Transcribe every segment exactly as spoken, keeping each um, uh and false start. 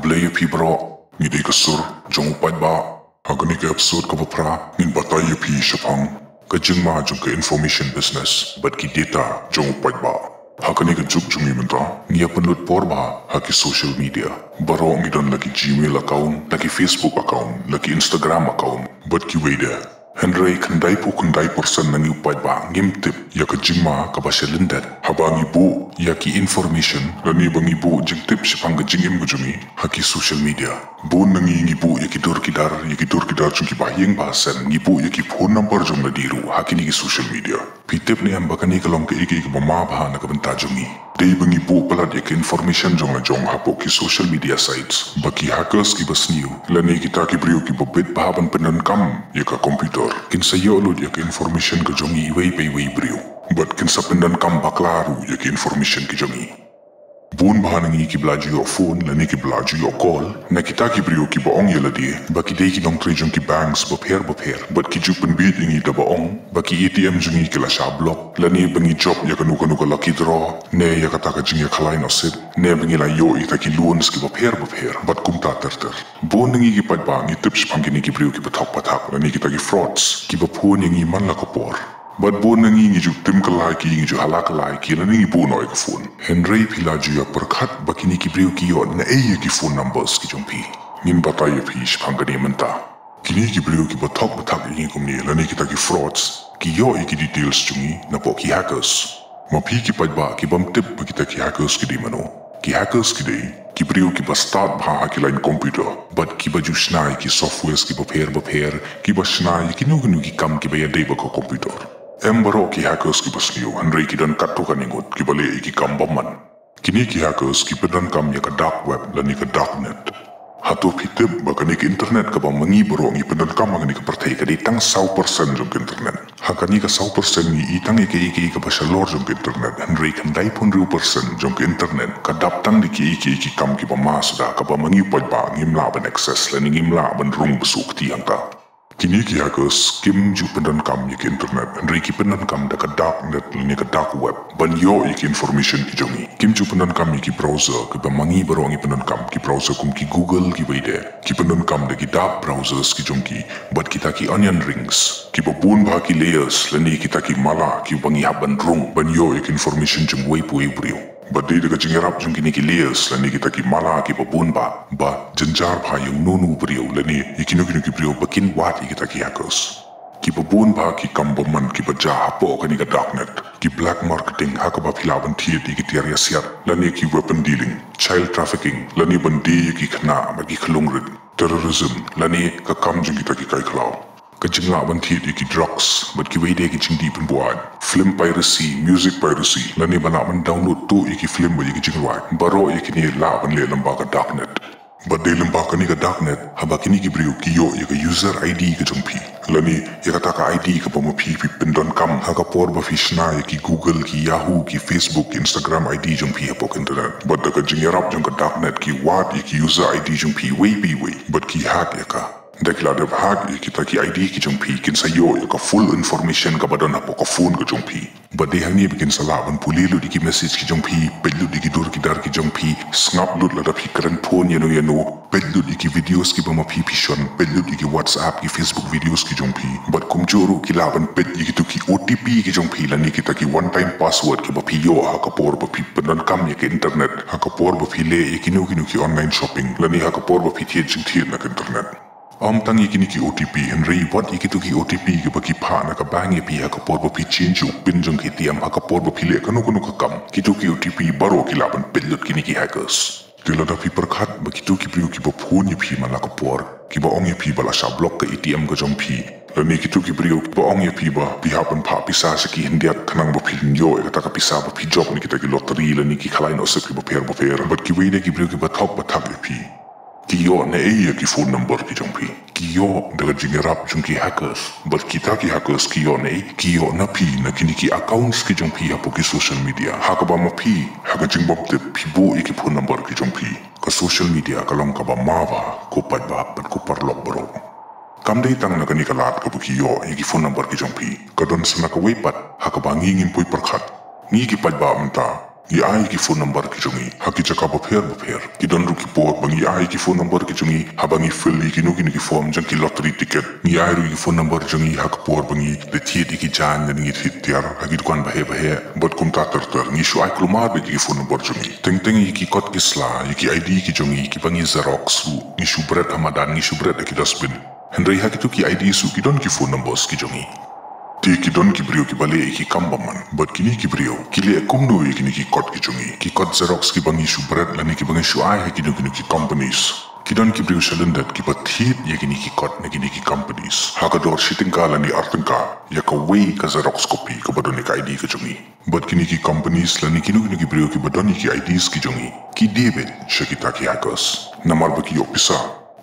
Lei ïa phi baroh, ngi dei ka sur jong u paidbah. Ha kane ka episode kaba phra ngin batai ïa phi shaphang ka jingma jong ka information business bad ki data jong u paidbah. Ha kane ka juk jong ngi mynta ngi ïa pynlut por bha ha ki social media. Baroh ngi don la ki Gmail account, la ki Facebook account, la ki Instagram account bad kiwei de. Hynrei khyndai phew khyndai percent na ngi u paidbah ngim tip ïa ka jingma kaba sha lyndet haba ngi buh ïa ki information lane ba ngi buh jingtip shaphang ka jingim ka jong ngi ha ki social media. Bun na ngi ngi buh ïa ki dur ki dar, ïa ki dur ki dar jong ki bahaïing bahasem, ngi buh ïa ki phone number jong lade ruh ha kine ki social media. Phi tip ne em ba kane ka long kaei kaei kaba ma bha na ka bynta jong ngi? Dei ba ngi buh palat ïa ka information jong la jong hapoh ki social media sites ba ki hackers kiba sniew lane kita ki briew kiba bit bha ban pyndonkam ïa ka computer kin sa ïoh lut ïa ka information ka jong ngi iwei pa iwei i briew. Bad kin sa pyndonkam bakla ruh ïa ka information ka jong ngi. Bun bha na ngi kiba la ju ïoh phone lane kiba la ju ïoh call na kita ki briew kiba ong ïa lade ba ki dei ki nongtrei jong ki banks bapher bapher bad ki ju pynbit ïa ngi da ba ong ba ki A T M jong ngi ki la shah block lane ba ngi jop ïa kano kano ka lucky draw ne ïa kata ka jingïakhalai nusip ne ba ngi la ïoh ïa kita ki loans kiba pher bapher bad kumta ter ter. Bun na ngi ki paidbah ngi tip shaphang kine ki briew kiba thok pathak lane kita ki frauds kiba phone ïa ngi man la ka por. Bad bun na ngi ngi ju tim kylla ïa ki, ngi ju hala kylla ïa ki lane ngi buh noh ïa ka phone. Hynrei phi la ju ïa pyrkhat ba kine ki briew ki ïoh naei ïa ki phone numbers ki jong phi? Ngin batai ïa phi shaphang kane mynta. Kine ki briew kiba thok pathak ïa ngi kumne lane kita ki frauds ki ïoh ïa ki details jong ngi napoh ki hackers. Ma phi ki paidbah ki bym tip ba kita ki hackers ki dei mano? Ki hackers ki dei ki briew kiba stad bha ha ki line computer bad kiba ju shna ïa ki softwares kiba pher bapher, kiba shna ïa kino kino ki kam kiba ïadei bad ka computer. Em baroh ki hackers kiba sniew, hynrei ki don katto katne ngut kiba leh ïa ki kam bymman. Kine ki hackers ki pyndonkam ïa ka dark web lane ka dark net. Hato phi tip ba kane ka internet kaba ma ngi baroh ngi pyndonkam ha kane ka pyrthei ka dei tang saw percent jong ka internet? Ha kane ka saw percent ngi i tang ïa kaei kaei kaba shalor jong ka internet, hynrei khyndai phew hynriew percent jong ka internet ka dap tang da kiei kiei ki kam kiba ma suda kaba ma ngi u paidbah ngim lah ban access lane ngim lah ban rung ba suk kti hangta. Kine ki hackers kim ju pyndonkam ïa ka internet, hynrei ki pyndonkam da ka dark net lane ka dark web ban ïoh ïa ki information ki jong ngi. Kim ju pyndonkam ïa ki browser kiba ma ngi baroh ngi pyndonkam, ki browser kum ki Google kiwei de. Ki pyndonkam da ki dark browsers ki jong ki bad kita ki onion rings kiba bun bha ki layers lane kita ki mala kiba ngi hap ban rung ban ïoh ïa ki information jong uwei pa uwei u briew. Bad dei da ka jingïarap jong kine ki layers lane kita ki mala kiba bun bha ba jynjar bha ïa uno uno u briew lane ïa kino kino ki briew ba kin wad ïa kita ki hackers. Kiba bun bha ki kam bymman kiba jia hapoh kane ka dark net. Ki black marketing ha kaba phi lah ban thied ïa ki tiar ïasiat lane ki weapon dealing, child trafficking lane ban die ïa ki khynnah bad ki khyllung rit, terrorism lane ka kam jong kita ki kai khlaw. Ka jinglah ban thied ïa ki drugs bad kiwei de ki jingdih pynbuaid, film piracy, music piracy lane ba lah ban download tuh ïa ki film bad ïa ki jingrwai. Baroh ïa kine lah ban leh lyngba ka dark net. Bad dei lyngba kane ka dark net haba kine ki briew ki ïoh ïa ka user I D ka jong phi lane ïa kata ka I D kaba ma phi phi pyndonkam ha ka por ba phi shna ïa ki Google, ki Yahoo, ki Facebook, ki Instagram I D jong phi hapoh ka internet. Bad da ka jingïarap jong ka dark net ki wad ïa ki user I D jong phi iwei pa iwei bad ki hack ïa ka. Da ki la dep hack ïa kita ki I D ki jong phi kin sa ïoh ïa ka full information kaba don hapoh ka phone ka jong phi. Bad dei hangne ba kin sa lah ban pule lut ïa ki message ki jong phi, peit lut ïa ki dur ki dar ki jong phi, sngap lut lada phi kren phone ïano ïano, peit lut ïa ki videos kiba ma phi phi shon, peit lut ïa ki WhatsApp, ki Facebook videos ki jong phi. Bad kumjuh ruh ki lah ban peit ïa kito ki O T P ki jong phi lane kita ki one time password kiba phi ïoh ha ka por ba phi pyndonkam ïa ka internet, ha ka por ba phi leh ïa kino kino ki online shopping lane ha ka por ba phi thied jingthied na ka internet. Ym tang ïa kine ki O T P, hynrei wat ïa kito ki O T P kiba ki phah na ka bank ïa phi ha ka por ba phi change ïa u pin jong ka A T M, ha ka por ba phi leh kano kano ka kam. Kito ki O T P baroh ki lah ban peit lut kine ki hackers. Te lada phi pyrkhat ba kito ki briew kiba phone ïa phi man la ka por, kiba ong ïa phi ba la shah block ka A T M ka jong phi, lane kito ki briew kiba ong ïa phi ba phi hap ban phah pisa sha ki khyndiat khnang ba phin ïoh ïa kata ka pisa ba phi jop na kita ki lottery lane ki khalai nusip kiba pher bapher, bad kiwei de ki briew kiba thok ba thak ïa phi. Ki ïoh naei ïa ki phone number ki jong phi? Ki ïoh da ka jingïarap jong ki hackers. Bad kita ki hackers ki ïoh naei? Ki ïoh na phi, na kine ki accounts ki jong phi hapoh ki social media. Ha kaba ma phi, ha ka jingbymtip, phi buh ïa ki phone number ki jong phi. Ka social media ka long kaba ma bha, ko paidbah bad ko paralok baroh. Kam dei tang na kane ka lad kaba ki ïoh ïa ki phone number ki jong phi. Ka don sa na kawei pat, ha kaba ngi ngim poi pyrkhat. Ngi ki paidbah mynta Ngi ai ki phone number ki jong ngi ha ki jaka bapher bapher. Ki don ruh ki por ba ngi ai ki phone number ki jong ngi haba ngi fill ïa kino kino ki form jong ki lottery ticket. Ngi ai ruh ki phone number jong ngi ha ka por ba ngi da thied ïa ki jaiñ, ngi thied tiar ha ki dukan bahe bahe. Bad kumta ter ter, ngi shu ai kulmar beit ïa ki phone number jong ngi. Teng teng ïa ki kot ki sla, ïa ki I D ki jong ngi kiba ngi xerox ruh ngi shu bret ha madan, ngi shu bret ha ki dustbin. Hynrei ha kito ki I D ruh ki don ki phone numbers ki jong ngi. Te ki don ki briew kiba leh ïa ki kam bymman. Bad kine ki briew ki leh kumno ïa kine ki kot ki jong ngi, ki kot xerox kiba ngi shu bret lane kiba ngi shu ai ha kino kino ki companies? Ki don ki briew shalyndet kiba thied ïa kine ki kot na kine ki companies ha ka dor shi tyngka lane ar tyngka ïa kawei ka xerox copy kaba don ïa ka I D ka jong ngi. Bad kine ki companies lane kino kino ki briew kiba don ïa ki I Ds ki jong ngi, ki die beit sha kita ki hackers. Namar ba ki ïoh pisa.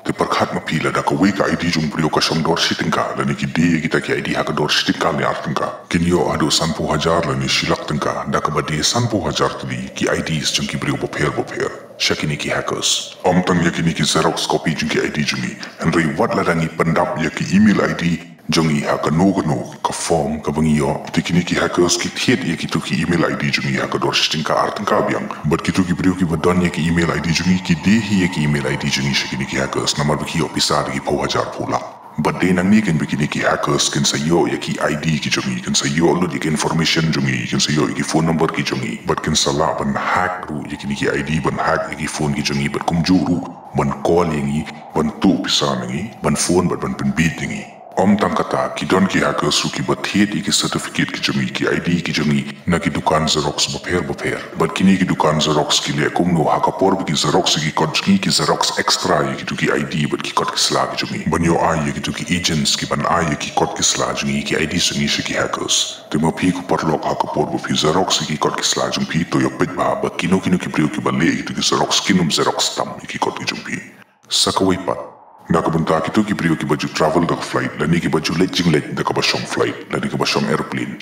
Te pyrkhat ma phi, lada kawei ka I D jong u briew ka shong dor shi tyngka, lane ki die ïa kita ki I D ha ka dor shi tyngka lane ar tyngka, kin ïoh haduh sanphew hajar lane shi lak tyngka da kaba die sanphew hajar tylli ki I Ds jong ki briew bapher bapher sha kine ki hackers. Ym tang ïa kine ki xerox copy jong ki I D jong ngi, hynrei wat lada ngi pyndap ïa ki email I D jong ngi ha kano kano ka form kaba ngi ïoh, te kine ki hackers ki thied ïa kito ki email I D jong ngi ha ka dor shi tyngka ar tyngka biang. Bad kito ki briew kiba don ïa ki email I D jong ngi ki die hi ïa ki email I D jong ngi sha kine ki hackers, namar ba ki ïoh pisa da ki phew hajar phew lak. Bad dei nangne kein ba kine ki hackers kin sa ïoh ïa ki I D ki jong ngi, kin sa ïoh lut ïa ki information jong ngi, kin sa ïoh ïa ki phone number ki jong ngi, bad kin sa lah ban hack ruh ïa kine ki I D, ban hack ïa ki phone ki jong ngi, bad kumjuh ruh ban call ïa ngi, ban tuh pisa na ngi, ban phone bad ban pynbieit ïa ngi. Ym tang kata, ki don ki hackers ruh kiba thied ïa ki certificate ki jong ngi, ki I D ki jong ngi na ki dukan xerox bapher bapher. Bad kine ki dukan xerox ki leh kumno? Ha ka por ba ki xerox ïa ki kot jong ngi, ki xerox extra ïa kito ki I D bad ki kot ki sla ki jong ngi ban ïoh ai ïa kito ki agents kiban ai ïa ki kot ki sla jong ngi, ki I D jong ngi sha ki hackers. Te ma phi ko paralok, ha ka por ba phi xerox ïa ki kot ki sla jong phi, to ïa peit bha ba kino kino ki briew kiba leh ïa kito ki xerox kin ym xerox tam ïa ki kot ki jong phi. Sa kawei pat, na ka bynta kito ki briew kiba ju travel da ka flight lane kiba ju leit jingleit da kaba shong flight lane kaba shong aeroplane,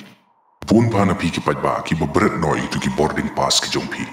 bun bha na phi ki paidbah kiba bret noh ïa kito ki boarding pass ki jong phi.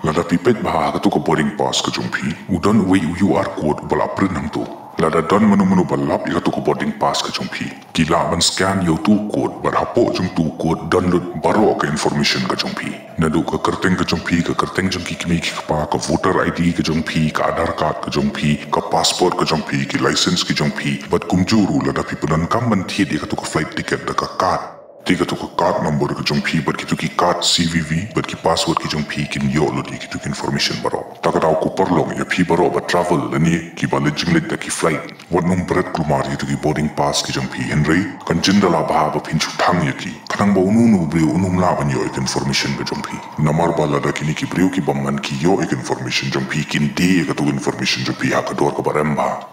Lada phi peit bha ha kato ka boarding pass ka jong phi, u don uwei u QR code uba la print hangto. Lada don mano mano ba lap ïa kato ka boarding pass ka jong phi, ki lah ban scan ïa uto u code, bad hapoh jong uto u code don lut baroh ka information ka jong phi. Naduh ka kyrteng ka jong phi, ka kyrteng jong ki kmie ki kpa, ka voter I D ka jong phi, ka Aadhaar card ka jong phi, ka passport ka jong phi, ki license ki jong phi, bad kumjuh ruh lada phi pyndonkam ban thied ïa kato ka flight ticket da ka card, te kato ka card number ka jong phi bad kito ki card C V V bad ki password ki jong phi kin ïoh lut ïa kito ki information baroh. Ta ka daw ko paralok, ïa phi baroh ba travel lane kiba leit jingleit da ki flight, wat nym bret kulmar ïa kito ki boarding pass ki jong phi, hynrei kan jin da lah bha ba phin shu thang ïa ki, khnang ba uno uno u briew un ym lah ban ïoh ïa ka information ka jong phi. Namar ba lada kine ki briew ki bymman ki ïoh ïa ka information jong phi, kin die ïa kato ka information jong phi ha ka dor kaba rem bha.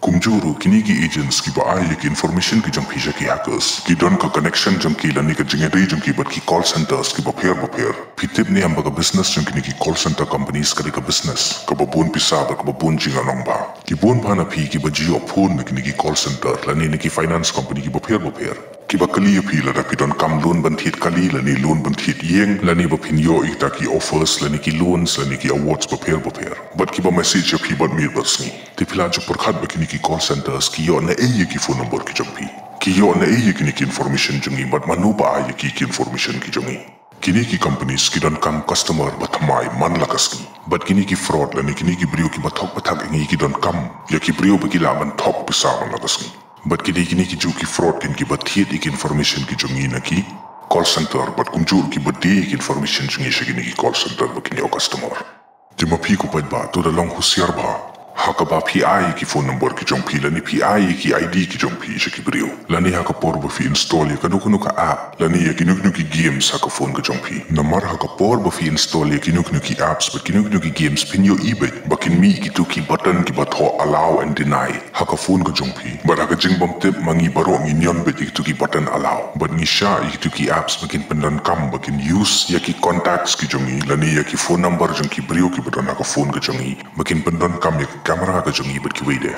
Kumjuh ruh kine ki agents kiba ai ïa ki information ki jong phi sha ki hackers, ki don ka connection jong ki lane ka jingïadei jong ki bad ki call centers kiba pher bapher. Phi tip ne em ba ka business jong kine ki call center companies ka dei ka business kaba bun pisa bad kaba bun jinglong bha? Ki bun bha na phi kiba ju ïoh phone na kine ki call center lane na ki finance company kiba pher bapher, kiba kylli ïa phi lada phi donkam loan ban thied kali lane loan ban thied ïing, lane ba phin ïoh ïa kita ki offers lane ki loans lane ki awards bapher bapher, bad kiba message ïa phi bad miet bad sngi. Te phi lah ju pyrkhat ba kine ki call centers ki ïoh naei ïa ki phone number ki jong phi, ki ïoh naei ïa kine ki information jong ngi, bad mano ba ai ïa ki, ki information ki jong ngi. Kine ki companies ki donkam customer ba thymmai man la ka sngi. Bad kine ki fraud lane kine ki briew kiba thok ba thak ïa ngi ki donkam ïa ki briew ba ki lah ban thok pisa man la ka sngi. Bad ki dei kine ki juh ki fraud kein kiba thied ïa ki information ki jong ngi na ki call center, bad kumjuh kiba die ïa ki information jong ngi sha kine ki call center ba kin ïoh customer. Te ma phi ko paidbah, to da long husiar bha ha kaba phi ai ïa ki phone number ki jong phi lane phi ai ïa ki I D ki jong phi sha ki briew, lane ha ka por ba phi install ïa kano kano ka app lane ïa kino kino ki games ha ka phone ka jong phi. Namar ha ka por ba phi install ïa kino kino ki apps bad kino kino ki games, phin ïohi beit ba kin mih kito ki button kiba thoh allow and deny ha ka phone ka jong phi. Bad ha ka jingbymtip ma ngi baroh ngi nion beit ïa kito ki button allow, bad ngi shah ïa kito ki apps ba kin pyndonkam ba kin use ïa ki contacts ki jong ngi lane ïa ki phone number jong ki briew kiba don ha ka phone ka jong ngi, ba kin pyndonkam ïa ka camera ka jong ngi bad kiwei de.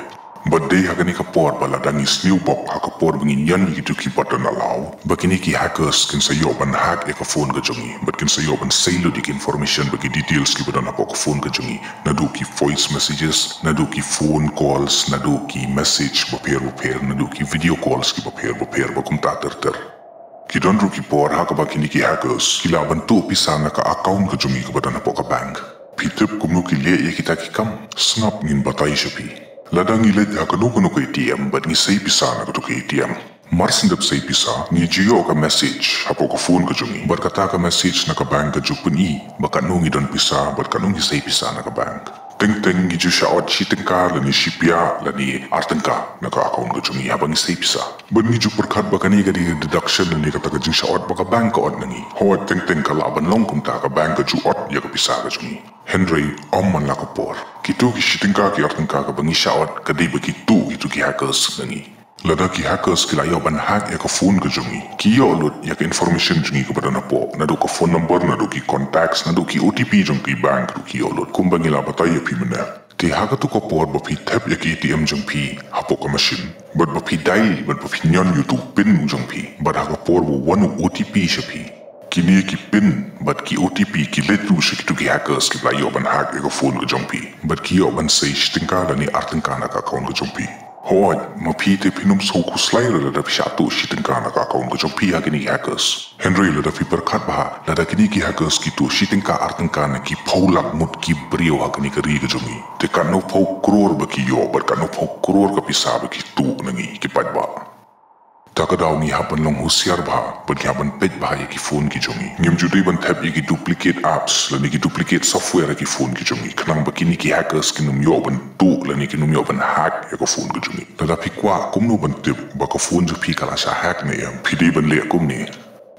Bad dei ha kane ka por ba lada ngi sniew bok ha ka por ba ngi nion ïa kito ki button allow, ba kine ki hackers kin sa ïoh ban hack ïa ka phone ka jong ngi bad kin sa ïoh ban sei lut ïa ki information bad ki details kiba don hapoh ka phone ka jong ngi, naduh ki voice messages, naduh ki phone calls, naduh ki message bapher bapher, naduh ki video calls kiba pher bapher, bad kumta ter ter. Ki don ruh ki por ha kaba kine ki hackers ki lah ban tuh pisa na ka account ka jong ngi kaba don hapoh ka bank. Phi tip kumno ki leh ïa kita ki kam? Sngap, ngin batai sha phi. Lada ngi leit ha kano kano ka A T M bad ngi sei pisa na kato ka A T M, mar shen dep sei pisa ngi ju ïoh ka message hapoh ka phone ka jong ngi, bad kata ka message na ka bank ka ju pyni ba katno ngi don pisa bad katno ngi sei pisa na ka bank. Teng teng ngi ju shah ot shi tyngka lane shi pyiar lane ar tyngka na ka account ka jong ngi haba ngi sei pisa. Bad ngi ju pyrkhat ba kane ka dei ka deduction lane kata ka jingshah ot ba ka bank ka ot na ngi. Hooid, teng teng ka lah ban long kumta, ka bank ka ju ot ïa ka pisa ka jong ngi. Hynrei ym man la ka por. Kito ki shi tyngka ki ar tyngka kaba ngi shah ot ka dei ba ki tuh kito ki hackers na ngi. Lada ki hackers ki la ïoh ban hack ïa ka phone ka jong ngi, ki ïoh lut ïa ka information jong ngi kaba don hapoh, naduh ka phone number, naduh ki contacts, naduh ki O T P jong ki bank ruh ki ïoh lut, kumba ngi la batai ïa phi mynne. Te ha kato ka por ba phi thep ïa ka A T M jong phi hapoh ka machine, bad ba phi dial, bad ba phi ñion ïa uto u pin u jong phi, bad ha ka por ba wan u O T P sha phi, kine ki pin bad ki O T P ki leit ruh sha kito ki hackers kiba la ïoh ban hack ïa ka phone ka jong phi, bad ki ïoh ban sei shi tyngka lane ar tyngka na ka account ka jong phi. Hooid, ma phi te phin ym sngew khuslai ruh lada phi shah tuh shi tyngka na ka account ka jong phi ha kine ki hackers. Hynrei lada phi pyrkhat bha, lada kine ki hackers ki tuh shi tyngka ar tyngka na ki phew lak ngut ki briew ha kane ka ri ka jong ngi, te katno phew klur ba ki ïoh bad katno phew klur ka pisa ba ki tuh na ngi ki paidbah. Ta ka daw ngi hap ban long husiar bha, bad ngi hap ban peit bha ïa ki phone ki jong ngi. Ngim ju dei ban thep ïa ki duplicate apps lane ki duplicate software ha ki phone ki jong ngi, khnang ba kine ki hackers kin ym ïoh ban tuh lane kin ym ïoh ban hack ïa ka phone ka jong ngi. Lada phi kwah kumno ban tip ba ka phone jong phi ka la shah hack ne em, phi dei ban leh kumne.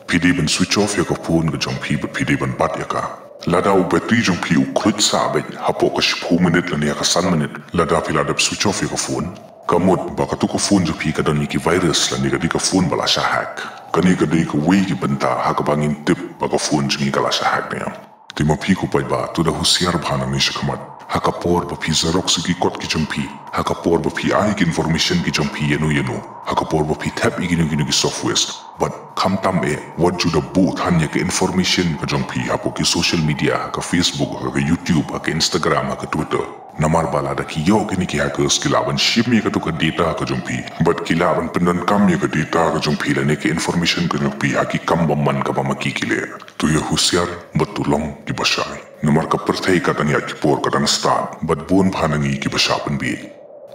Phi dei ban switch off ïa ka phone ka jong phi bad phi dei ban bat ïa ka. Lada u battery jong phi u khluit sah beit hapoh ka shiphew minit lane ha ka san minit, lada phi la dep switch off ïa ka phone, ka mut ba kato ka phone jong phi ka don ïa ki virus lane ka dei ka phone ba la shah hack. Kane ka dei kawei ki bynta ha kaba ngin tip ba ka phone jong ngi ka la shah hack ne em. Te ma phi ko paidbah, to da husiar bha nangne shakhmat. Ha ka por ba phi xerox ïa ki kot ki jong phi, ha ka por ba phi ai ki information ki jong phi ïano ïano, ha ka por ba phi thep ïa kino kino ki softwares, bad khamtam eh, wat ju da buh than ïa ka information ka jong phi hapoh ki social media, ha ka Facebook, ha ka YouTube, ha ka Instagram, ha ka Twitter. Namar ba lada ki ïoh kine ki hackers ki lah ban shim ïa kato ka data ka jong phi, bad ki lah ban pyndonkam ïa ka data ka jong phi lane ka information ka jong phi ha ki kam bymman kaba ma ki ki leh. To ïa husiar bad to long kiba shai. Namar ka pyrthei ka dang ïaid ki por ka dang stad, bad bun bha na ngi kiba shah pynbieit.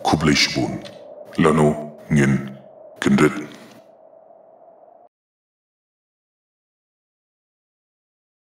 Khublei shibun. Lano ngin kyndit